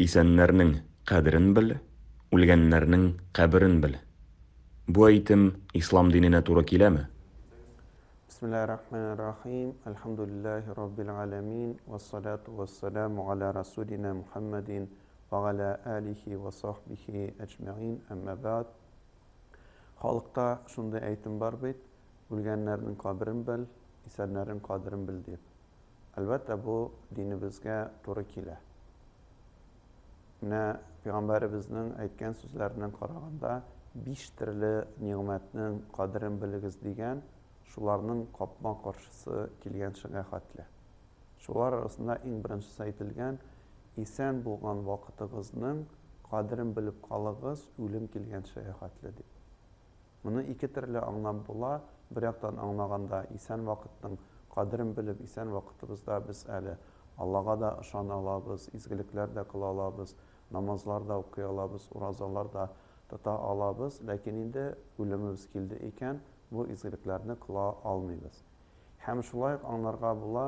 Исәннәрнең кадерен бел, үлгәннәрнең каберен бел. Бу әйтем ислам диненә туры киләме? Бисмиллаһир-рахманир-рахим. Әлхәмдүлиллаһи раббил галәмин. Вассалату вассаламу аля расулина Мухаммадин ва аля алихи ва сахбихи әҗмәгин. Әмма бәгъд. Халыкта шундый әйтем бар бит: үлгәннәрнең каберен бел, исәннәрнең кадерен бел дип. Әлбәттә, бу динебезгә туры килә. Менә пәйгамбәребезнең әйткән сүзләреннән караганда, биш төрле нигъмәтнең кадерен белегез дигән, шуларның капма-каршысы килгәнчегә хәтле. Шулар арасында иң беренчесе әйтелгән, исән булган вакытыгызның кадерен белеп калыгыз, үлем килгәнчегә хәтле дип. Моны ике төрле аңлап була, бер яктан аңлаганда, исән вакытның кадерен белеп, исән вакытыбызда без әле Аллага да ышана алабыз, изгелекләр дә кыла алабыз, намазлар да укый алабыз, уразалар да тота алабыз, ләкин инде үлемебез килде икән, бу изгелекләрне кыла алмыйбыз. Һәм шулай ук аңларга була,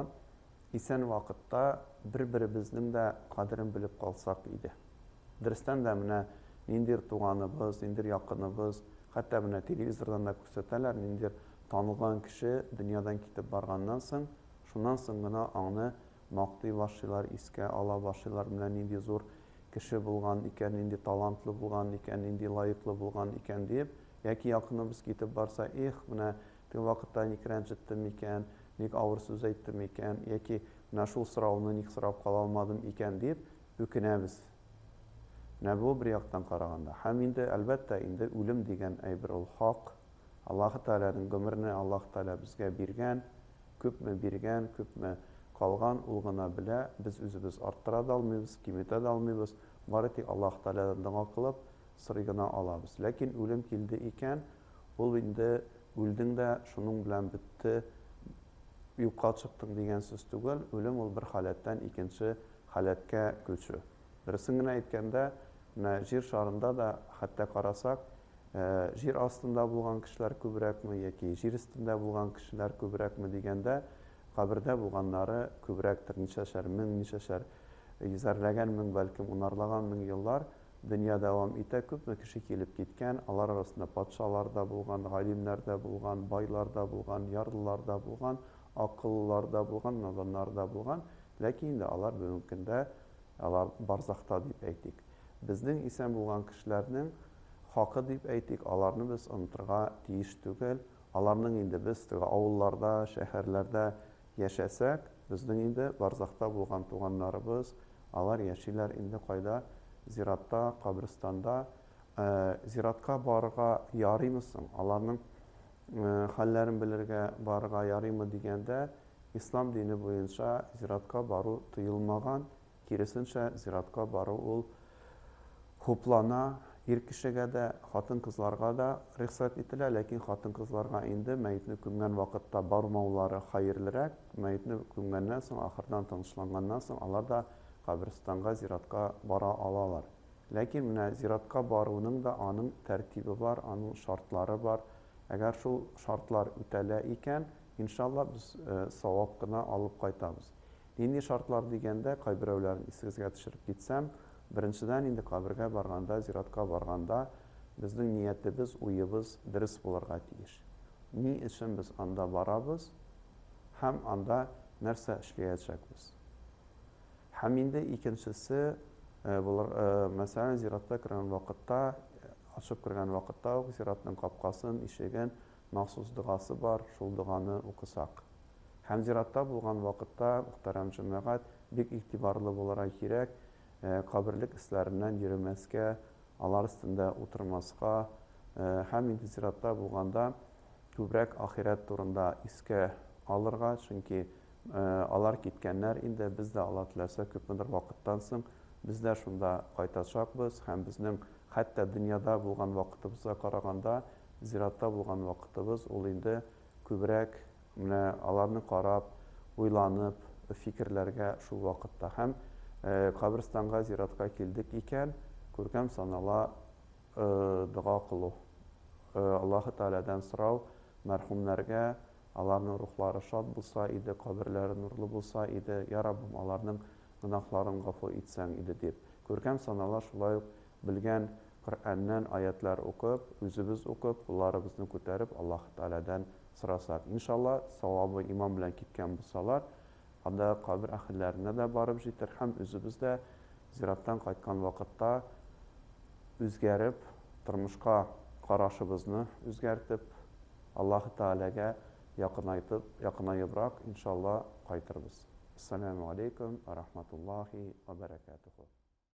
исән вакытта бер-беребезнең дә кадерен белеп калсак иде. Дөрестән дә, менә ниндидер туганыбыз, ниндидер якыныбыз, хәтта менә телевизордан да күрсәтәләр, ниндидер танылган кеше дөньядан китеп барганнан соң, шуннан соң гына аңны мактый башлыйлар, искә ала башлыйлар, менә нинди зур кеше булган икән, нинди талантлы булган икән, нинди лаеклы булган икән диеп, яки якыныбыз китеп барса, эх, менә теге вакытта ник рәнҗеттем икән, ник авыр сүз әйттем икән, яки менә шул сорауны ник сорап кала алмадым икән дип үкенәбез. Менә бу бер яктан караганда. Һәм инде, әлбәттә, инде үлем дигән әйбер ул хак. Аллаһы Тәгаләнең гомерне Аллаһ Тәгалә безгә биргән, күпме биргән, күпме калган, ул гына белә. Без үзебез арттыра да алмыйбыз, киметә дә алмыйбыз. Бары тик Аллаһ Тәгаләдән дога кылып, сорый гына алабыз. Ләкин үлем килде икән, ул инде үлдең дә, шуның белән бетте, юкка чыктың дигән сүз түгел. Үлем ул бер халәттән икенче халәткә күчү. Дөресен генә әйткәндә, менә җир шарында да хәтта карасак, җир астында булган кешеләр күбрәкме яки җир өстендә булган кешеләр күбрәкме дигәндә, кабердә булганнары күбрәктер. Ничәшәр мең, ничәшәр йөзәрләгән мең, бәлкем унарлаган мең еллар дөнья дәвам итә, күпме кеше килеп киткән, алар арасында патшалар да булган, галимнәр дә булган, байлар да булган, ярлылар да булган, акыллылар да булган, наданнар да булган. Ләкин инде алар бүгенге көндә алар барзахта дип әйтик. Безнең исән булган кешеләрнең хакы дип әйтик, аларны без онытырга тиеш түгел. Аларның инде без теге авылларда, шәһәрләрдә яшәсәк, безнең инде барзахта булган туганнарыбыз, алар яшиләр инде кайда? Зиратта, каберстанда. Зиратка барырга ярыймы соң? Аларның хәлләрен белергә барырга ярыймы дигәндә, ислам дине буенча зиратка бару тыелмаган, киресенчә, зиратка бару ул хуплана, ир кешегә дә, хатын-кызларга да рөхсәт ителә, ләкин хатын-кызларга инде мәетне күмгән вакытта бармаулары хәерлерәк, мәетне күмгәннән соң, ахырдан тынычланганнан соң алар да каберстанга, зиратка бара алалар. Ләкин менә зиратка баруның да аның тәртибе бар, аның шартлары бар. Әгәр шул шартлар үтәлә икән, иншалла, без савап кына алып кайтабыз. Нинди шартлар дигәндә, кайберәүләрен исегезгә төшереп китсәм, беренчедән инде кабергә барганда, зиратка барганда безнең ниятебез, уебыз дөрес булырга тиеш. Ни өчен без анда барабыз һәм анда нәрсә эшләячәкбез? Һәм инде икенчесе булыр, мәсәлән, зиратта кергән вакытта, ачып кергән вакытта ук зиратның капкасын, ишеген махсус догасы бар, шул доганы укысак. Һәм зиратта булган вакытта, мөхтәрәм җәмәгать, бик игътибарлы булырга кирәк, каберлек өсләреннән йөремәскә, алар өстендә утырмаска, һәм инде зиратта булганда күбрәк ахирәт турында искә алырга, чөнки алар киткәннәр инде, без дә Алла теләсә күпмедер вакыттан соң без дә шунда кайтачакбыз һәм безнең хәтта дөньяда булган вакытыбызга караганда зиратта булган вакытыбыз ул инде күбрәк менә аларны карап, уйланып, фикерләргә шул вакытта. Һәм каберстанга, зиратка килдек икән, күркәм санала дога кылу. Аллаһы Тәгаләдән сорау, мәрхүмнәргә, аларның рухлары шат булса иде, каберләре нурлы булса иде, я Раббым, аларның гөнаһларын гафу итсәң иде дип. Күркәм санала шулай ук белгән Коръәннән аятьләр укып, үзебез укып, кулларыбызны күтәреп Аллаһы Тәгаләдән сорасак. Иншалла, савабы иман белән киткән булсалар, анда кабер әһелләренә дә барып җитер һәм үзебез дә зираттан кайткан вакытта үзгәреп, тормышка карашыбызны үзгәртеп, Аллаһы Тәгаләгә якынайтып, якынаебрак, иншалла, кайтырбыз. Әссәләмү алейкум вә рахматуллаһи вә бәрәкәтүһү.